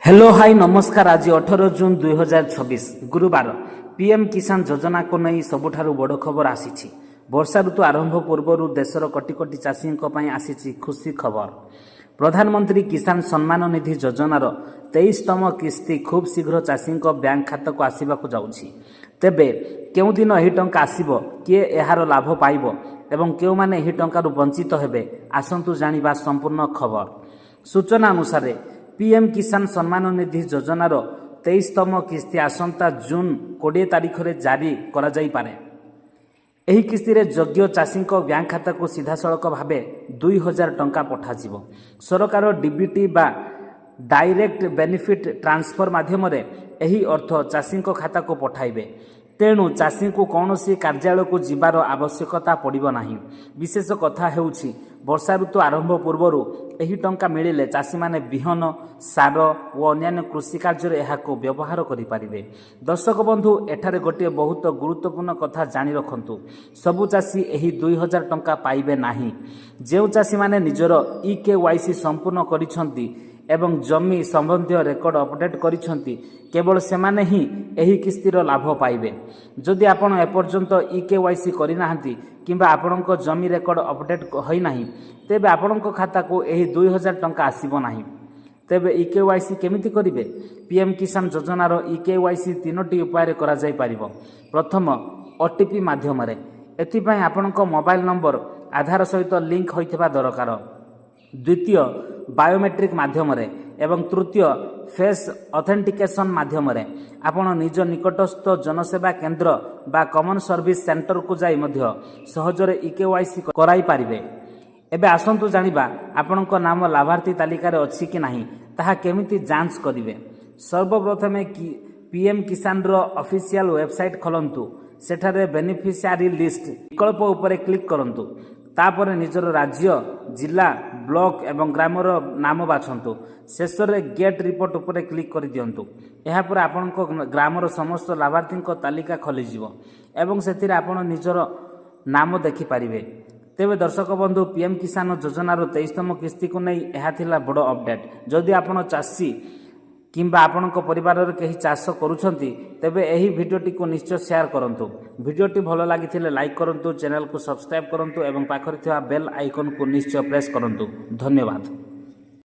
Hello, high, ନମସ୍କାର। ଆଜି 18 June 2026, ଗୁରୁବାର। ପିଏମ୍ କିଷାନ ଯୋଜନାକୁ ନେଇ ସବୁଠାରୁ ବଡ଼ ଖବର ଆସିଛି। ବର୍ଷା ଋତୁ ଆରମ୍ଭ ପୂର୍ବରୁ ଦେଶର କୋଟି କୋଟି ଚାଷୀଙ୍କ ପାଇଁ ଆସିଛି ଖୁସି ଖବର। ପ୍ରଧାନମନ୍ତ୍ରୀ କିଷାନ ସମ୍ମାନ ନିଧି ଯୋଜନାର 23ତମ କିସ୍ତି ଖୁବ୍ ଶୀଘ୍ର ଚାଷୀଙ୍କ ବ୍ୟାଙ୍କ ଖାତାକୁ ଆସିବାକୁ ଯାଉଛି। ତେବେ କେଉଁଦିନ ଏହି ଟଙ୍କା ଆସିବ, କିଏ ଏହାର ଲାଭ ପାଇବ ଏବଂ କେଉଁମାନେ ଏହି ଟଙ୍କାରୁ ବଞ୍ଚିତ ହେବେ, ଆସନ୍ତୁ ଜାଣିବା ସମ୍ପୂର୍ଣ୍ଣ ଖବର। ସୂଚନା ଅନୁସାରେ, ପିଏମ୍ କିଷାନ ସମ୍ମାନ ନିଧି ଯୋଜନାର 23ତମ କିସ୍ତି ଆସନ୍ତା ଜୁନ୍ 20 ତାରିଖରେ ଜାରି କରାଯାଇପାରେ। ଏହି କିସ୍ତିରେ ଯୋଗ୍ୟ ଚାଷୀଙ୍କ ବ୍ୟାଙ୍କ ଖାତାକୁ ସିଧାସଳଖ ଭାବେ 2000 ଟଙ୍କା ପଠାଯିବ। ସରକାର ଡିବିଟି ବା ଡାଇରେକ୍ଟ ବେନିଫିଟ୍ ଟ୍ରାନ୍ସଫର ମାଧ୍ୟମରେ ଏହି ଅର୍ଥ ଚାଷୀଙ୍କ ଖାତାକୁ ପଠାଇବେ। ତେଣୁ ଚାଷୀଙ୍କୁ କୌଣସି କାର୍ଯ୍ୟାଳୟକୁ ଯିବାର ଆବଶ୍ୟକତା ପଡ଼ିବ ନାହିଁ। ବିଶେଷ କଥା ହେଉଛି, ବର୍ଷା ଋତୁ ଆରମ୍ଭ ପୂର୍ବରୁ ଏହି ଟଙ୍କା ମିଳିଲେ ଚାଷୀମାନେ ବିହନ, ସାର ଓ ଅନ୍ୟାନ୍ୟ କୃଷି କାର୍ଯ୍ୟରେ ଏହାକୁ ବ୍ୟବହାର କରିପାରିବେ। ଦର୍ଶକ ବନ୍ଧୁ, ଏଠାରେ ଗୋଟିଏ ବହୁତ ଗୁରୁତ୍ୱପୂର୍ଣ୍ଣ କଥା ଜାଣି ରଖନ୍ତୁ। ସବୁ ଚାଷୀ ଏହି 2000 ଟଙ୍କା ପାଇବେ ନାହିଁ। ଯେଉଁ ଚାଷୀମାନେ ନିଜର ଇ କେୱାଇସି ସମ୍ପୂର୍ଣ୍ଣ କରିଛନ୍ତି ଏବଂ ଜମି ସମ୍ବନ୍ଧୀୟ ରେକର୍ଡ ଅପଡେଟ୍ କରିଛନ୍ତି, କେବଳ ସେମାନେ ହିଁ ଏହି କିସ୍ତିର ଲାଭ ପାଇବେ। ଯଦି ଆପଣ ଏପର୍ଯ୍ୟନ୍ତ ଇ କେୱାଇସି କରିନାହାନ୍ତି କିମ୍ବା ଆପଣଙ୍କ ଜମି ରେକର୍ଡ ଅପଡେଟ୍ ହୋଇନାହିଁ, ତେବେ ଆପଣଙ୍କ ଖାତାକୁ ଏହି 2000 ଟଙ୍କା ଆସିବ ନାହିଁ। ତେବେ ଇ କେୱାଇସି କେମିତି କରିବେ? ପିଏମ୍ କିଷାନ ଯୋଜନାର ଇ କେୱାଇସି ତିନୋଟି ଉପାୟରେ କରାଯାଇପାରିବ। ପ୍ରଥମ, ଓଟିପି ମାଧ୍ୟମରେ। ଏଥିପାଇଁ ଆପଣଙ୍କ ମୋବାଇଲ ନମ୍ବର ଆଧାର ସହିତ ଲିଙ୍କ ହୋଇଥିବା ଦରକାର। ଦ୍ୱିତୀୟ, ବାୟୋମେଟ୍ରିକ୍ ମାଧ୍ୟମରେ ଏବଂ ତୃତୀୟ, ଫେସ୍ ଅଥେଣ୍ଟିକେସନ୍ ମାଧ୍ୟମରେ। ଆପଣ ନିଜ ନିକଟସ୍ଥ ଜନସେବା କେନ୍ଦ୍ର ବା କମନ୍ ସର୍ଭିସ୍ ସେଣ୍ଟରକୁ ଯାଇ ମଧ୍ୟ ସହଜରେ ଇ କେୱାଇସି କରାଇପାରିବେ। ଏବେ ଆସନ୍ତୁ ଜାଣିବା, ଆପଣଙ୍କ ନାମ ଲାଭାର୍ଥୀ ତାଲିକାରେ ଅଛି କି ନାହିଁ, ତାହା କେମିତି ଯାଞ୍ଚ କରିବେ। ସର୍ବପ୍ରଥମେ ପିଏମ୍ କିଷାନର ଅଫିସିଆଲ ୱେବସାଇଟ୍ ଖୋଲନ୍ତୁ। ସେଠାରେ ବେନିଫିସିଆରୀ ଲିଷ୍ଟ ବିକଳ୍ପ ଉପରେ କ୍ଲିକ୍ କରନ୍ତୁ। ତାପରେ ନିଜର ରାଜ୍ୟ, ଜିଲ୍ଲା, ବ୍ଲକ ଏବଂ ଗ୍ରାମର ନାମ ବାଛନ୍ତୁ। ଶେଷରେ ଗେଟ୍ ରିପୋର୍ଟ ଉପରେ କ୍ଲିକ୍ କରିଦିଅନ୍ତୁ। ଏହାପରେ ଆପଣଙ୍କ ଗ୍ରାମର ସମସ୍ତ ଲାଭାର୍ଥୀଙ୍କ ତାଲିକା ଖୋଲିଯିବ ଏବଂ ସେଥିରେ ଆପଣ ନିଜର ନାମ ଦେଖିପାରିବେ। ତେବେ ଦର୍ଶକ ବନ୍ଧୁ, ପିଏମ୍ କିଷାନ ଯୋଜନାର 23ତମ କିସ୍ତିକୁ ନେଇ ଏହା ଥିଲା ବଡ଼ ଅପଡେଟ୍। ଯଦି ଆପଣ ଚାଷୀ କିମ୍ବା ଆପଣଙ୍କ ପରିବାରରେ କେହି ଚାଷ କରୁଛନ୍ତି, ତେବେ ଏହି ଭିଡ଼ିଓଟିକୁ ନିଶ୍ଚୟ ସେୟାର କରନ୍ତୁ। ଭିଡ଼ିଓଟି ଭଲ ଲାଗିଥିଲେ ଲାଇକ୍ କରନ୍ତୁ, ଚ୍ୟାନେଲକୁ ସବସ୍କ୍ରାଇବ୍ କରନ୍ତୁ ଏବଂ ପାଖରେ ଥିବା ବେଲ୍ ଆଇକନ୍କୁ ନିଶ୍ଚୟ ପ୍ରେସ୍ କରନ୍ତୁ। ଧନ୍ୟବାଦ।